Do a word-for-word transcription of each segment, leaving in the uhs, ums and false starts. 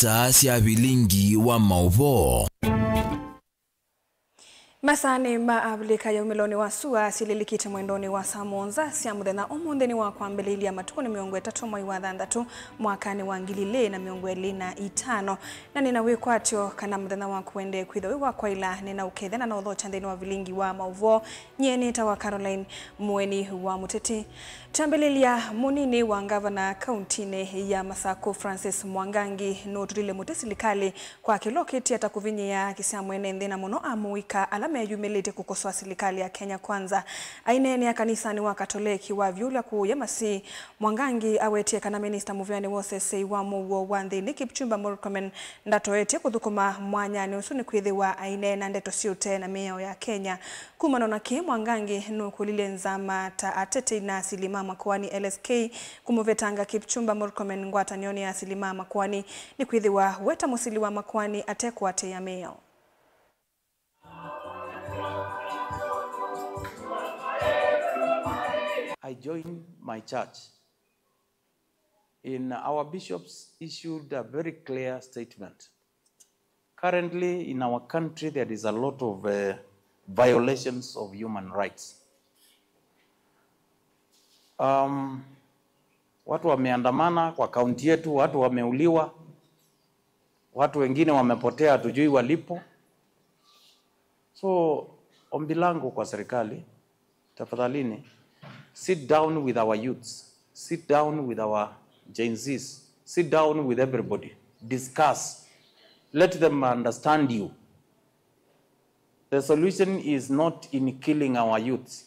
Star sya vilingi wa maũvoo. Masaanĩ ma Avilika ya umĩlonĩ wa sua syĩlĩlĩkĩte mwendonĩ wa saa mũonza sya mũthenya ũmũnthĩ nĩ wa kwambĩlĩlya matukũ nĩ mĩongo ĩtatũ mwai wa thanthatũ mwakanĩ wa ngili ilĩ na mĩongo ĩlĩ na itano. Na nĩna wĩkwatyo kana mũthenya waku ũendee kwĩthwa wĩ wa kwaĩla. Nĩna ũkethya na naũthokya nthĩnĩ wa vilingi wa maũvoo. Nyie nĩtawa Caroline Mũeni wa Mũteti. Twambĩlĩlya, mũnini wa ngavana kauntinĩ ya Masaku Francis Mwangangi nũtũlile mũtĩ silikalĩ kwa kĩla ũkĩtie ta kũvinyĩĩa haki sya mwene nthĩ na mũno amũika ala meyumĩlĩtye kũkosoa silikalĩ ya Kenya Kwanza. Aineenea kanisanĩ wa Katoleki wavyũlya kũũya masi, Mwangangi awetie kana minista mũvĩanĩ wa ũseseĩ wa mũuo wa nthĩnĩ Kipchumba Murkomen ndatoetye kũthũkũma mwanyanĩ ũsu nĩkwĩthĩwa aineena ndeto syĩ ũtee na mĩao ya Kenya. Kumana na kĩĩ, Mwangangi nũkũlilye nzama ta atetei na asili ma makoani L S K kũmũvetanga Kipchumba Murkomen ngwatanĩonĩ ya asili ma makoani nĩkwĩthĩwa we ta mũsili wa makoani atekũatĩĩa mĩao. I join my church in our bishops issued a very clear statement. Currently in our country there is a lot of uh, violations of human rights. Um, watu wameandamana kwa kaunti yetu, watu wameuliwa, watu wengine wamepotea, hatujui walipo. So ombi langu kwa serikali, tafadhalini, sit down with our youths, sit down with our Gen Zs, sit down with everybody, discuss, let them understand you. The solution is not in killing our youths.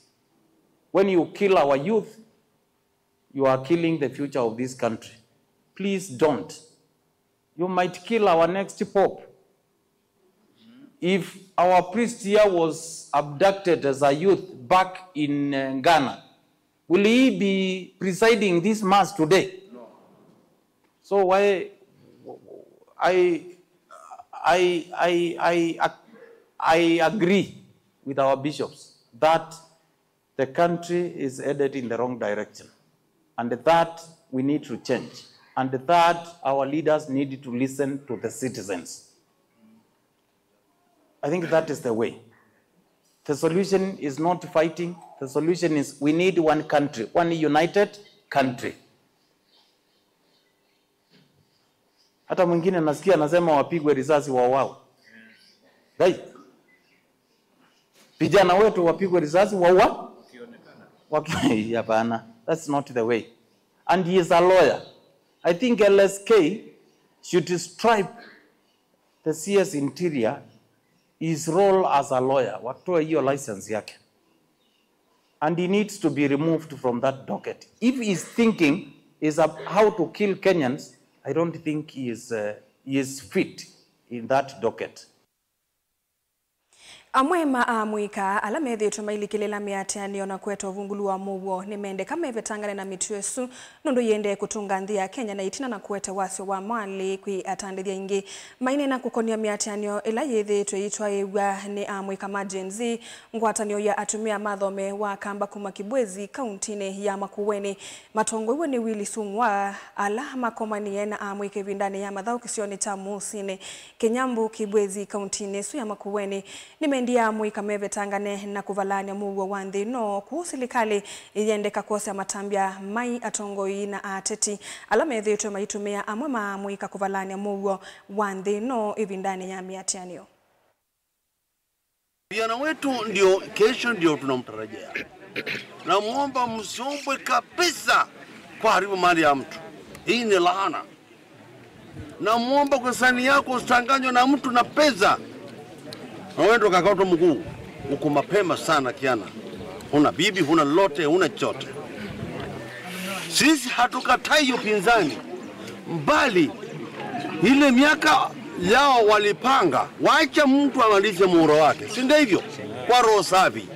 When you kill our youth, you are killing the future of this country. Please don't. You might kill our next pope. If our priest here was abducted as a youth back in uh, Ghana, will he be presiding this mass today? No. So why I I I I I agree with our bishops that the country is headed in the wrong direction, and that we need to change, and that our leaders need to listen to the citizens. I think that is the way. The solution is not fighting. The solution is we need one country, one united country. Hata mwingine nasikia anasema wapigwe risasi wauawe. Hey. Vijana wetu wapigwe risasi waua? Waki- Hapana. That's not the way. And he is a lawyer. I think L S K should stripe the C S Interior his role as a lawyer, watoe hiyo license yake. And he needs to be removed from that docket. If his thinking is how to kill Kenyans, I don't think he is, uh, he is fit in that docket. Amwe ma amũika ala methĩĩtwe mailikĩlĩla mĩatĩanĩo na kũete ũvungũlu wa mũuo nĩmendeka mevetangane na mĩtuo ĩsu nũndũ yĩendee kũtũnga nthĩ ya Kenya na ĩtina na kũete wasyo wa mwalĩ kwĩ atandĩthya aingĩ. Maineena kũkonĩa mĩatĩanĩo ĩla yĩthĩĩtwe ĩitwaĩĩw'a nĩ amũika ma Gen Z, ngwatanĩo ya atumĩa ma Thome wa Kamba kuma Kibwezi, kauntinĩ ya Makueni, matongoew'e nĩ Willy Sung'wa, ala makomanie na amũika ĩvindanĩ ya mathaũ kĩsionĩ kya Mũsinĩ, Kĩnyambũ, Kibwezi, kauntinĩ ĩsu ya Makueni, nĩmendie amũika mevetangane na kũvalaany'a mũuo wa nthĩ ĩno, kũu silikalĩ ĩyendeka kwosea matambya mai atongoi na ateti ala methĩĩtwe maitũmĩa amwe ma amũika kũvalaany'a mũuo wa nthĩ ĩno ĩvindanĩ ya mĩatĩanĩo. Vijana wetu ndio kesho, ndio tunamtarajia. Namwomba msiombwe kabisa kuharibu mali ya mtu. Hii ni laana. Namwomba kwa sahani yako usichanganywe na mtu na pesa. Na wewe ndo kakato mkuu, uko mapema sana kiana. Huna bibi, huna lolote, huna chochote. Sisi hatukatai upinzani, mbali ile miaka yao walipanga, wacha mtu amalize muhula wake, si ndio hivyo? Kwa roho safi.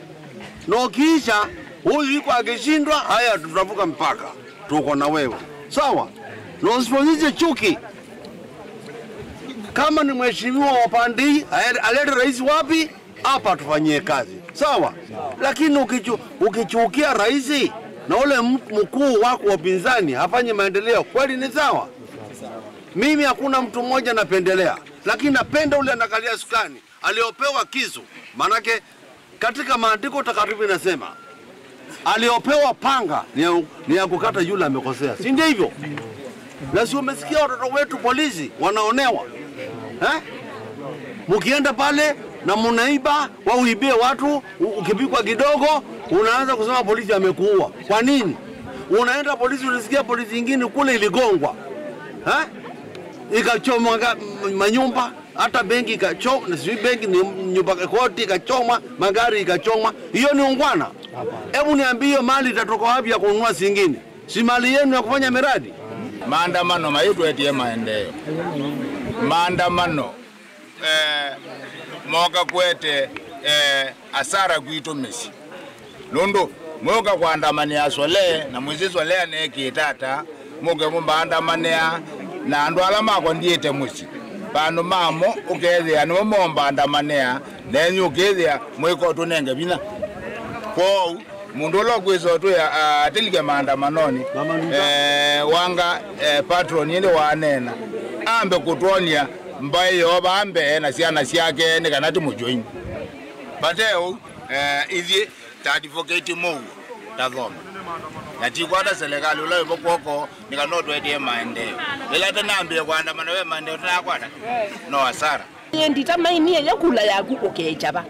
Na ukiisha, huyu yuko akishindwa, haya, tutavuka mpaka, tuko na wewe, sawa? Na usionyeshe chuki. Kama ni mheshimiwa wa pande hii, alete rais wapi? Hapa tufanyie kazi, sawa? Lakini ukichu, ukichukia rais na ule mkuu wako wa upinzani hafanye maendeleo, kweli ni sawa? Mimi hakuna mtu mmoja napendelea, lakini napenda ule anakalia sukani, aliopewa kisu. Maanake katika maandiko takatifu inasema, "Aliopewa panga ni ya, ni ya kukata yule amekosea." Si ndio hivyo? Na si umesikia watoto wetu polisi wanaonewa? Eh? Mkienda pale na mnaiba, wauibie watu, u-, ukipigwa kidogo, unaanza kusema polisi amekuua. Kwa nini? Unaenda polisi, ulisikia polisi ingine kule iligongwa. Eh? Ikachomwa ga-, m-, manyumba, hata benki ikachomwa, na sijui benki ni nyumba, koti ikachomwa, magari ikachomwa. Hiyo ni ungwana? Hebu niambie, hiyo mali itatoka wapi ya kununua zingine? Si mali yenu ya kufanya miradi? Maandamano maitwetie maendeeo. Maandamano, eh, moka kwete, eh, asara kwitũ mĩsyĩ. Nũndũ mũka kũandamanĩa Swalehe, na mwĩsĩ Swalehe anekĩte ata, mũke mũmbaandamanĩa, na andũ ala makwa ndiĩte mũsyĩ, vandũ mamo ũkethĩa nĩmo mombaandamanĩa, nenyu ũkethĩa mwĩka ũtũnenge vinya. Kwoou, mũndũ ũla ũkwĩsa ũtwĩa, ah, atĩlike maandamanonĩ, eh, wanga, eh, patron ĩndĩ waneena, ambe kũtwony'a mbaĩ yoo vaa mbee na syana syake nĩ kana ti mũjoin. Vate ũu, eh, ithyĩ ta advocate mũuo, ta thoma. Na tikwata serikali ũla wĩvo kw'oko nĩ kana ũtwetee maendeeo. Ĩla tanambĩĩa kũandamana, ve maendeeo tanakwata? No asara. Ĩĩ, nditamainie yo kula yaku ũkekyava.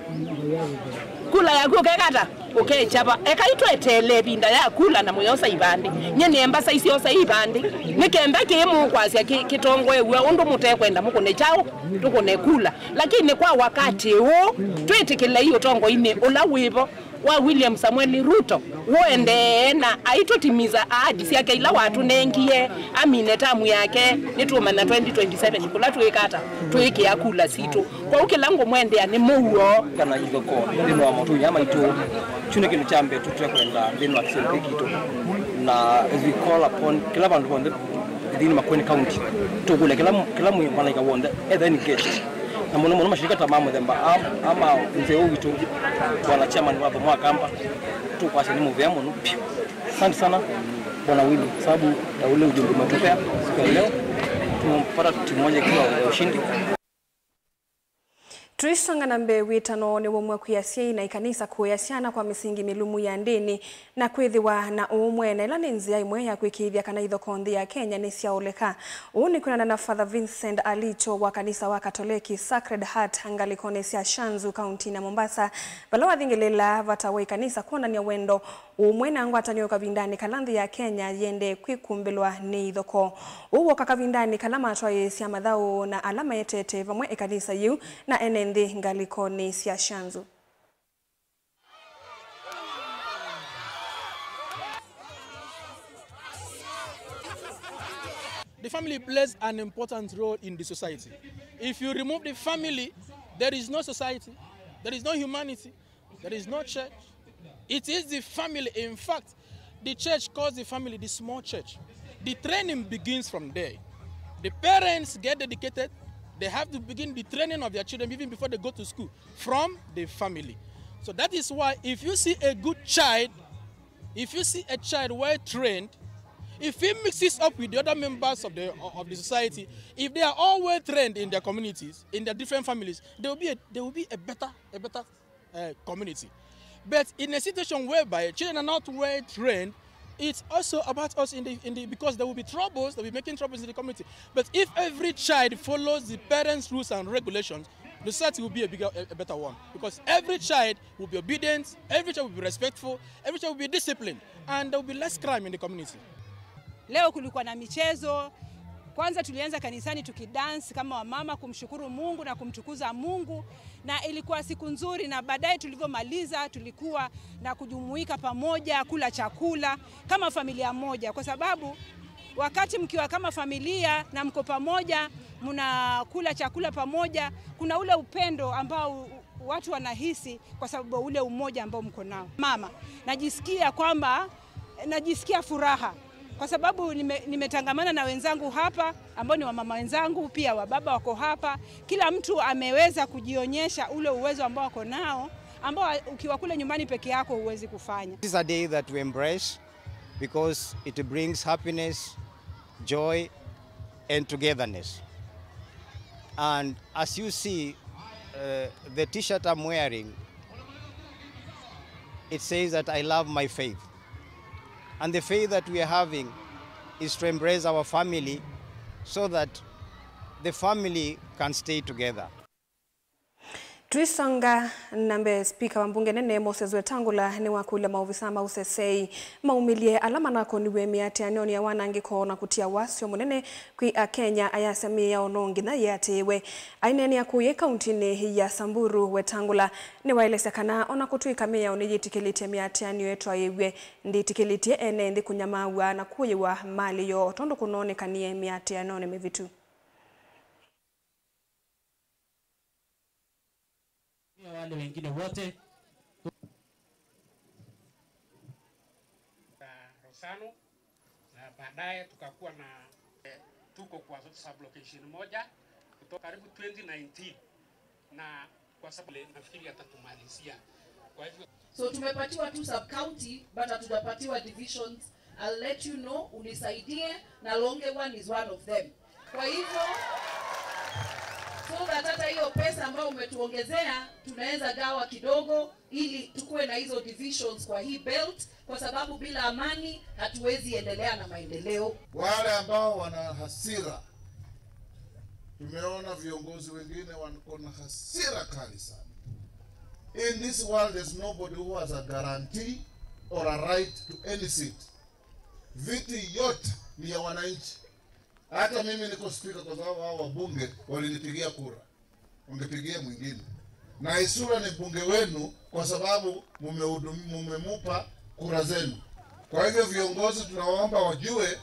Kula yaku ũkekata? Ũkekyava. Eka itweteele ĩvinda ya kula na mũyosa ivandĩ. Nyie nĩemba saisyosa ivandĩ. Nĩ kenda kĩĩ mũkwasya kĩ-, kĩtongoew'a ũndũ mũtekwenda mũkũne kyaũ? Tũkũne kula. Lakini kwa wakati ũũ, twĩtĩkĩlei ũtongoinĩ ũla wĩvo wa William Samuel Ruto ũendee na aitũtimiza ahadi syake ila watũnengie amine tamu yake, nĩtũũmanya twenty twenty-seven kũla twĩkata, twĩkĩa kula sitũ. Kwoou kĩla ngũmwendea nĩ mũuo. Kana ithoko nthĩnĩ wa motũnya maitũ, kyu nĩ kĩndũ kya mbee tũtwĩe kwenda nthĩnĩ wa kĩsio kĩĩ kitũ. Na as we call upon kĩla vandũ vonthe nthĩnĩ Makueni County, tũkũlya kĩla, kĩla mwĩ malaika wonthe ethe engaged. Na mũno mũno mashirika ta ma mũthemba a, a ma mzee ũũ witũ, bwana chairman wa Thomo wa Kamba, tũkwasya nĩ mũvea mũno vyũ. Asante sana, Bwana Willy, sababu ya ule ujumbe umetupea siku ya leo. Tumepata timu moja ikiwa ya ushindi. Tũisonga na mbee, wĩtano nĩwaumw'a kwĩ asyai na ikanisa kũea syana kwa mĩsingi mĩlũmu ya ndĩni na kwĩthĩwa na ũũmwe, na ĩla nĩ nzĩa ĩmwe ya kwĩkĩĩthya kana ithoko nthĩ ya Kenya nĩsyaoleka. Ũu nĩ kwĩanana na Father Vincent Alicho wa kanisa wa Katoleki Sacred Heart ngalĩkonĩ sya Shanzu, kauntinĩ ya Mombasa, vala wathingĩlĩĩlaa vata wa ikanisa kwonany'a wendo, ũmwe na ngwatanĩo kavindanĩ kala nthĩ ya Kenya yĩendee kwĩkumbĩlwa nĩ ithoko. Ũu wooka kavindanĩ kala matwaĩĩsya mathaũ na ala maetete vamwe ĩkanisa yĩu na ene nthĩ ngalĩkonĩ sya Shanzu. The family plays an important role in the society. If you remove the family, there is no society, there is no humanity. There is no church. It is the family. In fact, the church calls the family the small church. The training begins from there. The parents get dedicated. They have to begin the training of their children even before they go to school, from the family. So that is why if you see a good child, if you see a child well trained, if he mixes up with the other members of the, of the society, if they are all well trained in their communities, in their different families, there will be a, there will be a better, a better uh, community. But in a situation whereby children are not well trained, it's also about us in the, in the, because there will be troubles, there will be making troubles in the community. But if every child follows the parents' rules and regulations, the society will be a bigger, a, a better one. Because every child will be obedient, every child will be respectful, every child will be disciplined, and there will be less crime in the community. Leo kulikuwa na michezo. Kwanza tulianza kanisani tukidance kama wamama kumshukuru Mungu na kumtukuza Mungu, na ilikuwa siku nzuri, na baadaye tulivyomaliza tulikuwa na kujumuika pamoja kula chakula kama familia moja, kwa sababu wakati mkiwa kama familia na mko pamoja, mnakula chakula pamoja, kuna ule upendo ambao watu wanahisi kwa sababu ule umoja ambao mko nao. Mama, najisikia kwamba, najisikia furaha kwa sababu nime-, nimetangamana na wenzangu hapa ambao ni wamama wenzangu, pia wababa wako hapa. Kila mtu ameweza kujionyesha ule uwezo ambao wako nao, ambao ukiwa kule nyumbani peke yako huwezi kufanya. This is a day that we embrace because it brings happiness, joy, and togetherness. And as you see, uh, the t-shirt I'm wearing, it says that I love my faith. And the faith that we are having is to embrace our family so that the family can stay together. Twisonga na mbee, spika wa mbunge nene Moses Wetangula nĩwakũlya maovisa ma ũsesei maumĩlye ala manakoniw'e mĩatĩanĩonĩ ya wanangĩko na kũtia wasyo mũnene kwĩ Akenya ayasya mĩao no nginya yĩatĩĩwe. Aineenea kũyĩ kauntinĩ ya Samburu, Wetangula nĩwaelesya kana ona kũtw'ĩka mĩao nĩyĩtĩkĩlĩtye mĩatĩanĩo ĩtwaĩĩw'e, ndĩtĩkĩlĩtye ene nthĩ kũnyamaaw'a na kũyĩwa malĩ yoo tondũ kũnoonekanie mĩatĩanĩonĩ mĩvĩtu. Pia wale wengine wote. Na Rosano, na baadaye tukakuwa na, eh, tuko kwa sublocation moja kutoka karibu twenty nineteen, na kwa sababu nafikiri atatumalizia. Kwa hivyo, so tumepatiwa tu sub county, but hatujapatiwa divisions. I'll let you know, unisaidie, na Longe one is one of them. Kwa hivyo, so that hata hiyo pesa ambayo umetuongezea, tunaweza gawa kidogo ili tukuwe na hizo divisions kwa hii belt, kwa sababu bila amani hatuwezi endelea na maendeleo. Wale ambao wana hasira, tumeona viongozi wengine wako na hasira kali sana. In this world, there's nobody who has a guarantee or a right to any seat. Viti yote ni ya wananchi. Hata mimi niko spika kwa sababu hao wabunge walinipigia kura. Wangepigia mwingine. Na Isura ni mbunge wenu kwa sababu mumehudum-, mumemupa kura zenu. Kwa hivyo viongozi, tunawaomba wajue,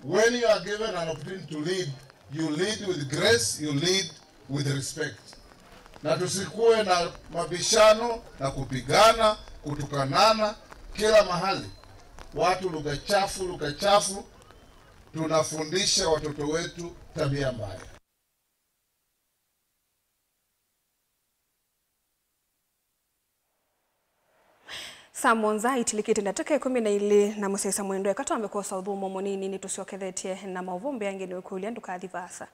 when you are given an opportunity to lead, you lead with grace, you lead with respect. Na tusikuwe na mabishano na kupigana, kutukanana kila mahali. Watu lugha chafu, lugha chafu, tunafundisha watoto wetu tabia mbaya. Saa mũonza itilikĩte ndatĩka ĩkũmi na ilĩ na mũsyaĩĩsya mwendwa, eka twambe kwosa ũthũmũo mũnini, nĩtũsyokethetye na maũvoo mbee angĩ nĩũkũlya ndũkathi vaasa.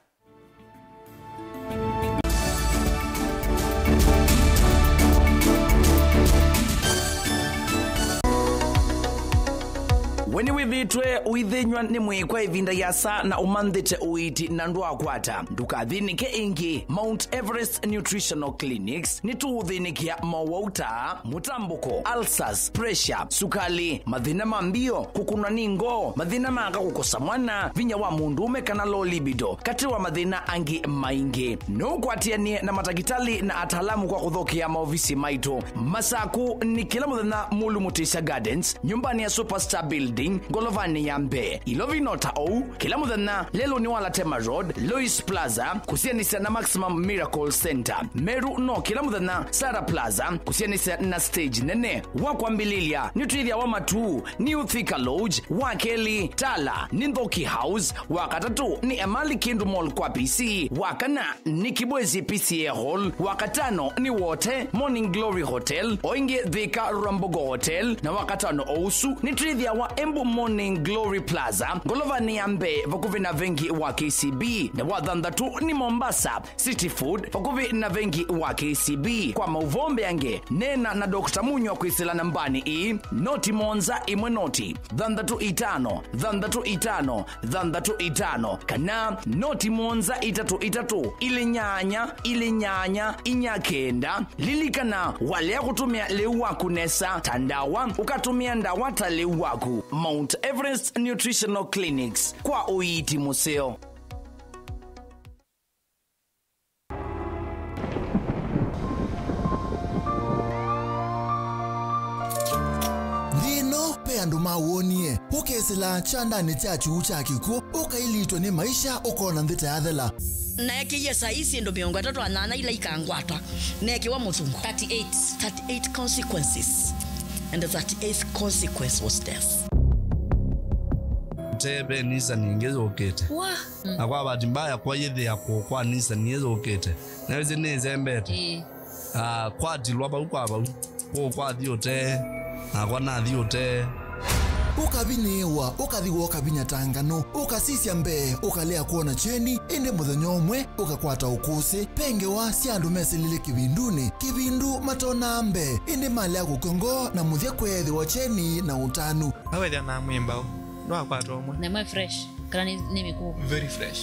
We nĩwĩthĩĩtwe ũithĩnyw'a nĩ mwĩĩ kwa ĩvinda yĩasa na ũmanthĩte ũiiti na ndwakwata? Ndũkathĩnĩke ĩngĩ. Mount Everest Nutritional Clinics nĩtũũthĩnĩkĩa mowau ta mũtambũko, ulcers, pressure, sukali, mathĩna ma mbio, kũkũnwa nĩ ngoo, mathĩna ma aka kũkosa mwana, vinya wa mũndũũme kana low libido, katĩ wa mathĩna angĩ maingĩ. No ũkwatĩanĩe na matakĩtalĩ na ataalamu kwa kũthokea maovisi maitũ. Masaku nĩ kĩla mũthenya Mulu Mutisya Gardens, nyũmbanĩ ya Superstar Building, ngolovanĩ ya mbee. Ilovi no ta ũu, kĩla mũthenya lelũnĩ wa Latema Road, Lois Plaza, kũsianĩsya na Maximum Miracle Center. Meru no kĩla mũthenya Sara Plaza, kũsianĩsya na stage nene. Wa kwambĩlĩlya, nĩtwĩthĩawa Matuu, New Thika Lodge, wa kelĩ, Tala, nĩ Nthoki House, wa katatũ, nĩ Emali Kindu Mall kwa P C, wa kana, nĩ Kibwezi P C A Hall, wa katano, nĩ Wote, Morning Glory Hotel, o ĩngĩ Thika Rwambogo Hotel, na wa katano o ũsu, nĩtwĩthĩawa Embu Morning Glory Plaza, ngolovanĩ ya mbee, vakuvĩ na vengi wa K C B, na wa thanthatũ, nĩ Mombasa, City Food, vakuvĩ na vengi wa K C B. Kwa maũvoo mbeange, neena na Doctor Munywa kwĩsĩla nambanĩ ĩĩ, noti mũonza ĩmwe noti, thanthatũ itano, thanthatũ itano, thanthatũ itano, kana noti mũonza itatũ itatũ, ilĩ nyanya, ilĩ nyanya, inya kenda. Lilikana, walea kũtũmĩa lĩu waku nesa ta ndawa, ũkatũmĩa ndawa ta lĩu waku. Mount Everest Nutritional Clinics, kwa ũiiti mũseo. Nthĩ ĩno, ve andũ maw'onie. Ũkesĩla kyandanĩ kya kyuu kya kĩkw'ũ, ũkailitwe nĩ maisha, ũkona nthĩ ta yathela. Naekĩie saa ii syĩndũ mĩongo ĩtatũ na nyanya ila ikangwata. Neekĩwa mũthungo. Thirty-eight. Thirty-eight consequences. And the thirty-eighth consequence was death. Te ve Nissan ĩngĩ yũkĩte. Wa. Na kwa bahati mbaya, kwa yĩthĩa kũũ kwa Nissan ĩĩ yũkĩte. Na ĩsĩ nĩĩsembete. Ĩĩ. Ah, kwatilwa vau kwa vau. Kũũ kwathi ũtee, nakwa nathi ũtee. Ũkavinyĩĩwa, ũkathi woo kavinya ta nganũ, ũkasisya mbee, ũkalea kwona kyeni, ĩndĩ mũthenya ũmwe ũkakwata ũkũsĩ. Ve ngewa sya andũ mesĩlile kĩvindunĩ, kĩvindu matonaa mbee, ĩndĩ malea kũkw'a ngoo na mũthya kweethĩwa kyeni na ũtanu. Awethĩa na mwĩmbaũ, ndwakwata ũmwe. Na ĩmwe fresh, kana nĩ, nĩ mĩkũũ? Very fresh.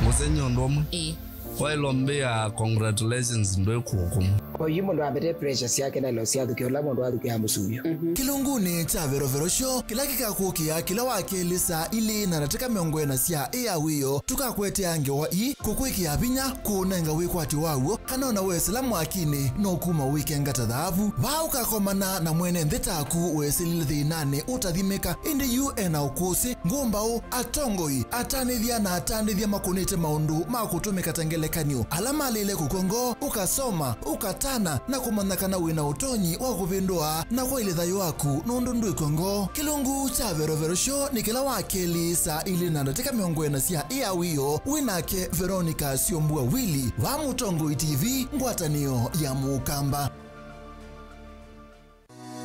Mũsenye ũndũ ũmwe. Ĩĩ. Waĩlwa mbĩa congratulations ndwĩ kũkũmũ. Oyu mũndũ ambete pressure syake na ilo syathukĩa ũla mũndũ athukĩa mũsuvyo. Kĩlungunĩ kya verovero syo, kĩla kĩkakũkĩa kĩla wa kelĩ saa ilĩ na ndatĩka mĩongo ĩna sya ĩ ya wĩoo, tũkakwetea ngewa ii kũkwĩkĩa vinya, kũũnenga wĩkwatyo waw'o, kana ona wesĩla mwakinĩ no kuma wĩkenga ta thaavu. Vaa ũkakomana na mwene nthĩ taku wesĩlile thĩnanĩ ũtathimĩka, ĩndĩ yu ena ũkũsĩ, ngũmbaũ, atongoi, atanĩthya na atandĩthya makũnĩte maũndũ ma kũtũmĩka ta ngelekany'o, ala malĩle kũkw'a ngoo, ũkasoma, ũkatana, na kũmanya kana wĩ na ũtonyi wa kũvĩndũa na kwaĩlya thayũ waku nũndũ ndwĩkw'a ngoo. Kĩlungu kya Verovero Show nĩ kĩla wa kelĩ saa ilĩ na ndatĩka mĩongo ĩna sya ĩ ya wĩoo, wĩ nake Veronica Syombua Willy, vaa Mũtongoi T V, ngwatanĩo ya Mũkamba.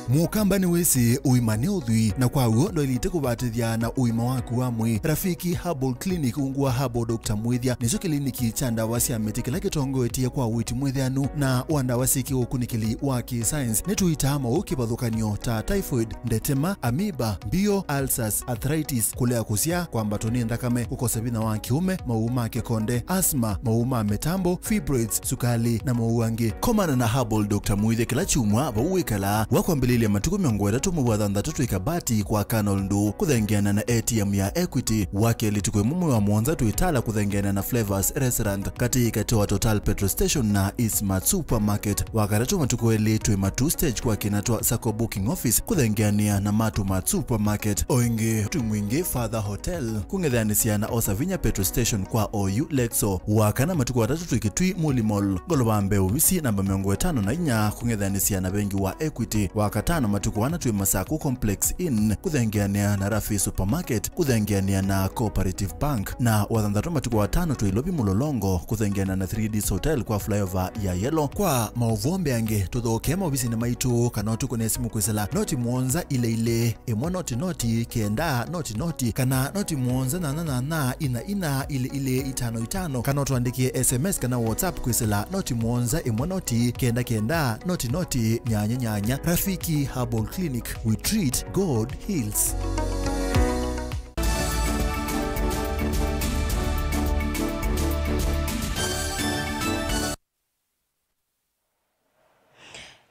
Mũkamba nĩwĩsĩ ũima nĩ ũthwii, na kwa w'o ndwaĩlĩte kũvatĩthya na ũima waku wa mwĩĩ. Rafiki Herbal Clinic ungu wa Herbal Doctor Mwĩthya nĩkyo kĩliniki kya ndawa sya mĩtĩ kĩla kĩtongoetye kwa ũiiti mwĩthĩanu na wa ndawa syĩ kĩũkunĩkĩli wa kĩ-science. Nĩtũitaa maũũ kĩvathũkany'o ta typhoid, ndetema, amoeba, mbio, ulcers, arthritis, kũlea kũsyaa, kwambatwa nĩ nthakame, kũkosa vinya wa kĩũme, maũũ ma kĩkonde, asthma, maũũ ma mĩtambo, fibroids, sukali, na maũũ angĩ. Komana na Herbal Doctor Mwĩthya kĩla kyumwa vau wĩkalaa, wa kwambĩlĩlya matukũ mĩongo ĩtatũ mwei wa thanthatũ twĩ Kabati kwa Colonel Ndũ kũthengeana na A T M ya Equity, wa kelĩ tukũ ĩmwe mwei wa mũonza twĩ Tala kũthengeana na Flavors Restaurant, katĩ katĩ wa Total Petrol Station na Eastmart Supermarket, wa katatũ matukũ elĩ twĩ Matuu Stage kwa Kinatwa Sacco Booking Office kũthengeanĩa na Matuu Mart Supermarket. O ĩngĩ twĩ Mwingĩ Father Hotel kũng'ethanĩsya na Osavinya Petrol Station kwa oyu Lexo. Wa kana matukũ atatũ twĩ Kitui Muli Mall, ngolova mbee ovisi namba mĩongo ĩtano na inya kũng'ethanĩsya na vengi wa Equity. Wa katano matukũ ana twĩ Masaku Complex Inn kũthengeanĩa na Rafi Supermarket kũthengeanĩa na Cooperative Bank. Na wa thanthatũ matukũ atano twĩ Ilovi Mũlolongo kũthengeanĩa na three Ds Hotel kwa flyover ya Yellow. Kwa maũvoo mbeange, tũthokee maovisinĩ maitũ kana ũtũkũne simũ kwĩsĩla noti mũonza ilĩ ilĩ ĩmwe noti noti kenda noti noti kana noti mũonza nyanya nyanya ina ina ilĩ ilĩ itano itano, kana ũtũandĩkĩe S M S kana WhatsApp kwĩsĩla noti mũonza ĩmwe noti kenda kenda noti noti nyanya nyanya. Rafiki Herbal Clinic, we treat, God heals.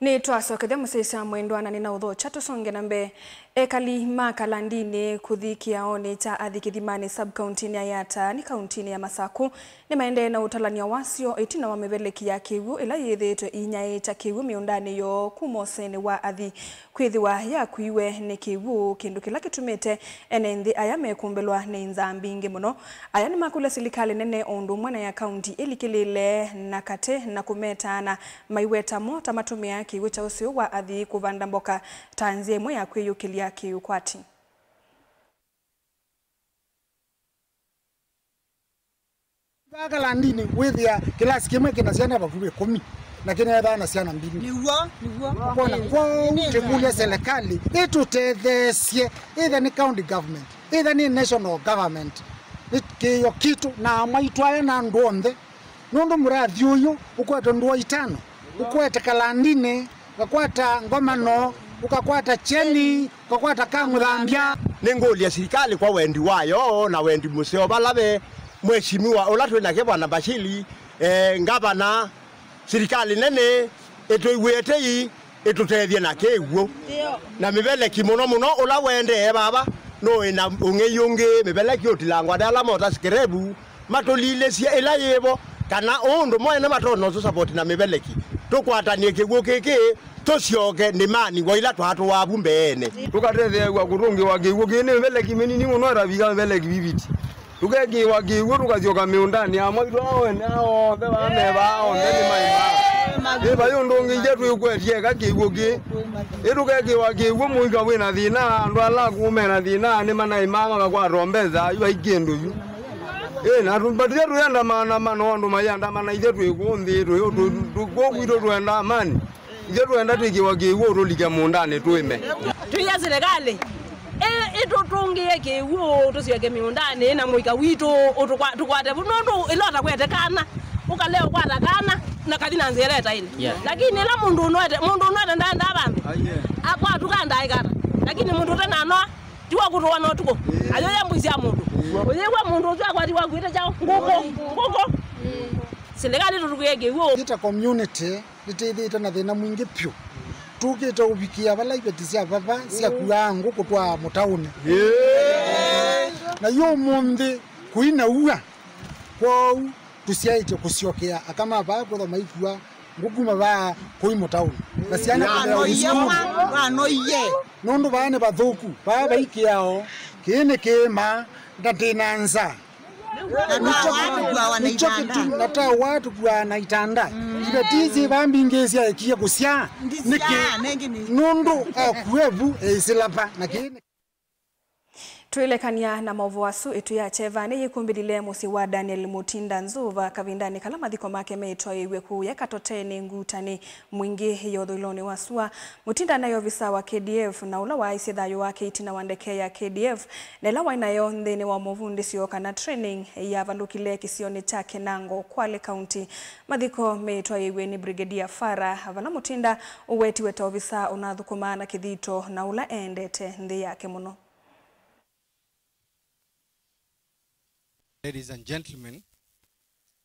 Nĩtwasokethya mũsyaĩĩsya mwendwa na nĩnaũthokya tũsonge na mbee. Ekali ma Kalandinĩ kũthi kĩaonĩ kya athi Kĩthimanĩ sub-kauntinĩ ya Yata nĩ kauntinĩ ya Masaku nĩmaendee na ũtalany'a wasyo ĩtina wa mĩveleki ya kĩw'ũ ĩla yĩthĩĩtwe ĩinyaĩĩkya kĩw'ũ mĩũndanĩ yoo kuma ũseenĩ wa athi kwĩthĩwa yakuiwe nĩ kĩw'ũ, kĩndũ kĩla kĩtumĩte ene nthĩ aya mekũmbĩlwa nĩ nzaa mbingĩ mũno. Aya nĩmakũlya silikalĩ nene o ũndũ ũmwe na ya kaunti ĩlikĩlĩle na katĩ na kũmetaana maiweta mo ta matũmĩaa kĩw'ũ kya ũseo wa athi kũvanda mboka ta nzĩa ĩmwe ya kwĩyũkĩlya kĩũkwati. Vaa Kalandinĩ wĩthĩa kĩlasi kĩmwe kĩna syana vakuvĩ ĩkũmi, na kĩneethaa na syana mbingĩ. Nĩw'o, nĩw'o. Ũkona, kwoou tũkũlya silikalĩ ĩtũtetheesye, either nĩ county government, either nĩ national government, nĩ kĩĩo kitũ na amwaitũ aya na andũ onthe, nũndũ mũrathi ũyũ ũkwete ndũa itano, ũkwete Kalandinĩ, ũkakwata Ngomano, ũkakwata Kyeni, ũkakwata Kamũthambya. Nĩngũlya silikalĩ kwa wendi wayo na wendi mũseo vala ve Mheshimiwa ũla twĩ nake Bwana Bashiri, eh, ngavana, silikalĩ nene, ĩtũiw'ĩe tei, ĩtũtethye na kĩw'ũ. Na mĩveleki mũno mũno ũla ũendee vava, nũĩ na ũng'ei ũngĩ, mĩveleki ũtilangwa nĩ ala mota scrap, matũlilĩsye ĩla yĩvo, kana ũndũ mwene matona ũtũsapoti na mĩveleki, tũkwatanĩe kĩw'ũ kĩkĩ, tũsyoke ndĩmanĩ wa ila twatũaa vu mbeenĩ. Tũkatetheew'a kũtũngĩwa kĩw'ũ kĩĩ nĩ mĩveleki mĩnini mũno ĩtavika mĩveleki viviti. Tũkekĩĩwa kĩw'ũ, tũkasyoka mĩũndanĩ ya mwaitũ ao ene ao onthe vaa me vaa onthe nĩ maimaa. Ĩ vai ũndũ ũngĩ ithyĩ twĩkwetye eka kĩw'ũ kĩĩ? Ĩ tũkekĩĩwa kĩw'ũ, mũika wĩ na thĩna, andũ ala akũũ me na thĩna nĩmanaimaa makakwata o mbesa, yu vai kĩndũ yu. Ĩ na tũ- but ithyĩ tũyenda maandamano, andũ mayandamana, ithyĩ twĩ kũũ nthĩ, twĩ tũ- tũ- kũũ kwitũ twenda amani. Ithyĩ twenda twĩkĩwa kĩw'ũ tũlike mũũndanĩ tũĩme. Tũia silikalĩ ĩ- Ĩtũtũngĩe kĩw'ũ, tũsyoke mĩũndanĩ na mũika witũ, ũtũkwa-, tũkwate vu, nũndũ ĩla ũtakwete kana, ũkalea ũkwata kana, na kathi na nzĩa ĩla ĩtaĩle. Yeah. Lakini ĩla mũndũ ũnoete, mũndũ ũnoete ndaendaa vandũ. Aye. Akwatuka ndaĩkata. Lakini mũndũ ũte na noa, ti wa kũtũwa na ũtukũ. Ĩĩ. Ayo ya mbũi sya mũndũ. Ĩĩ. Ũyĩw'a mũndũ ũsu akwatiwa akuĩte kyaũ? Ngũkũ. Ngũkũ. Silikalĩ tũtũngĩe kĩw'ũ. Ita community. Nĩtwĩthĩĩtwe na thĩna mwingĩ vyũ. Tũkĩte ũvikĩa vala iveti sya vava syakuaa ngũkũ kũtwaa mũtaũnĩ. Na yu ũmũnthĩ kũi na ua. Kwoou tũsyaĩtye kũsyokea aka ma vaa kwĩthwa maikua ngũkũ kuma vaa kũi mũtaũnĩ. Na syana kũlea ũsukulu. Nũndũ vaa nĩ vathũku. Vaa vai kĩao. Kĩĩ nĩ kĩĩma. Na ndĩ na nzaa. Na twawa tũkuawa na itanda. Natawa tũkuawa na itanda. Iveti isu vaa mbingĩ syaekie kũsyaa. Nĩkĩ? Nũndũ akue vu eisila va na kĩĩ. Twĩlekany'a na maũvoo asu, ĩtu ya kyeva nĩyĩkumbĩlile mũsyĩ wa Daniel Mutinda Nzuva kavindanĩ kala mathiko make meĩtwaĩĩw'e kũya Katoteni Ngutani. Mwingĩ ya ũthũĩlonĩ wa sua. Mutinda naĩ ovisa wa K D F na ũla waaisye thayũ wake ĩtina wa ndeke ya K D F, na ĩla waĩ nayo nthĩnĩ wa mũvundĩsyo kana training yavalũkile kĩsionĩ kya Kenango, Kwale County. Mathiko meĩtwaĩĩw'e nĩ Brigadier Farah, vala Mutinda ũwetiwe ta ovisa ũnathũkũmaa na kĩthito na ũla eendete nthĩ yake mũno. Ladies and gentlemen,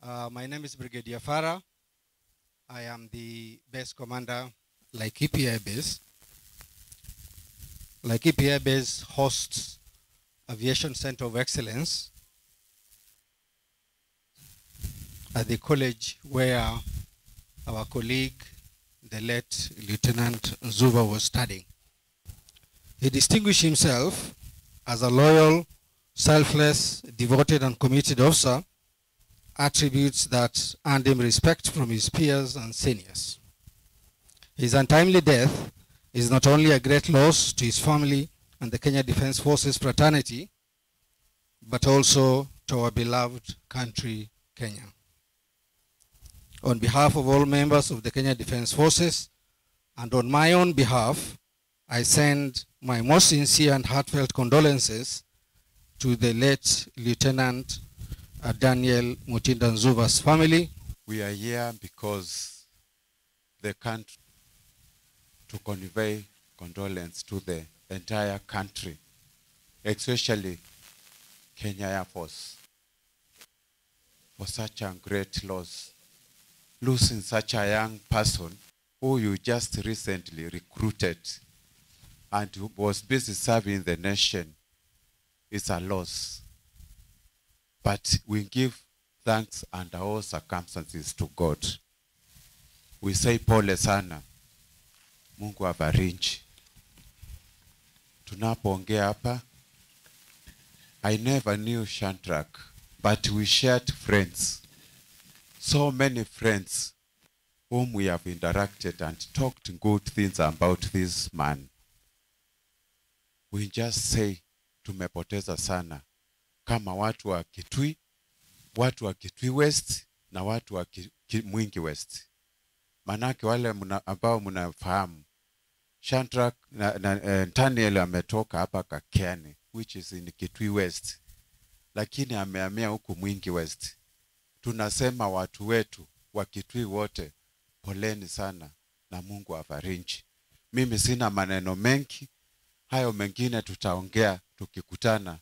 uh, my name is Brigadier Farah. I am the base commander, Laikipia Air Base. Laikipia Air Base hosts Aviation Center of Excellence at the college where our colleague, the late Lieutenant Nzuva, was studying. He distinguished himself as a loyal, selfless, devoted, and committed officer, attributes that earned him respect from his peers and seniors. His untimely death is not only a great loss to his family and the Kenya Defence Forces fraternity, but also to our beloved country, Kenya. On behalf of all members of the Kenya Defence Forces and on my own behalf, I send my most sincere and heartfelt condolences to the late Lieutenant, uh, Daniel Mutinda Nzuva's family. We are here because the country to convey condolence to the entire country, especially Kenya Air Force, for such a great loss. Losing such a young person who you just recently recruited and who was busy serving the nation is a loss. But we give thanks under all circumstances to God. We say pole sana. Mungu awafariji. Tunapoongea hapa, I never knew Shadrack, but we shared friends. So many friends whom we have interacted and talked good things about this man. We just say tumepoteza sana kama watu wa Kitui, watu wa Kitui West na watu wa Ki-, Ki-, Mwingi West. Manake wale mna-, ambao mnafahamu, Shadrack na, na, eh, Nathaniel ametoka hapa Kakeani, which is in Kitui West, lakini amehamia huku Mwingi West. Tunasema watu wetu wa Kitui wote, poleni sana na Mungu awafariji. Mimi sina maneno mengi, hayo mengine tutaongea tukikutana.